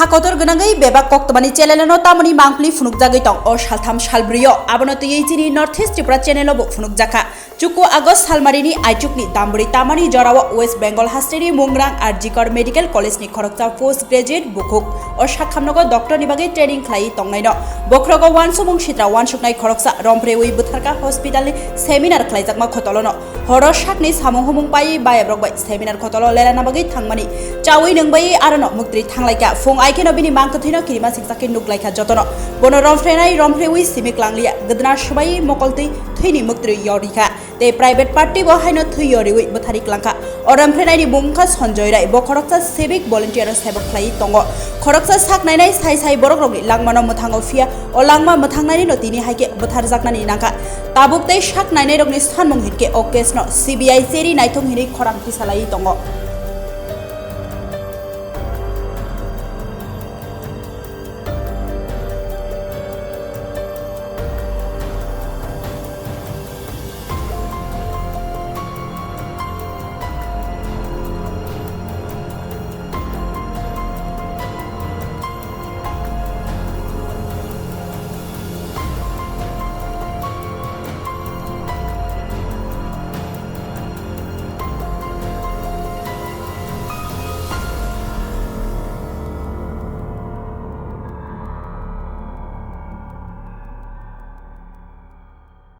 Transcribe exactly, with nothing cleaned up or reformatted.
Ha kotor gwnangwi bebak koktwmani channel-no tamoni mangpli phunukjagwi tong o saltham salbrio. Abono twiwi chini North East Tripura channel-o bo phunukjakha. Chuku August salmarini aichukni damburi tamani jorao West Bengal hasteni Mungrang R G Kar Medical College-ni khoroksa post graduate bukhuk o sakhamnogo doctor-ni bagwi training khlaiwi tongnaino. Bokhrogo wansukmung sitra wansuknai khoroksa romphrewi bwtharkha hospital-ni seminar khlaijakma khotolono. Horo sakni samung humung pai bayabrok bai seminar khotolo lerana bagwi thangmani chawi nwngbaiwi arono muktri thanglaikha. Phung aikeno bini mangkwthwino kirima singsakhe nuklaikha jotono. Bono romphrenai romphrewi simi klangliya, gwdna swbaiwi mokoltwi thwini muktri yorikha. Tei private party bo haino thwi yoriwi bwthari klangkha. O romphrenaini bumung kha Sanjoy Rai, bo khoroksa civic volunteer-o sebok khlaiwi tongo. Khoroksa sak nainai sai sai borokrokni langmano mwthango phiya o langma mwthangnainino tini hai khe bwtharjaknani nangkha. Tabuk tei sak nainairokni sanmung hinkhe o case-no C B I cheri naithok hinwi khorang tisalaiwi tongo.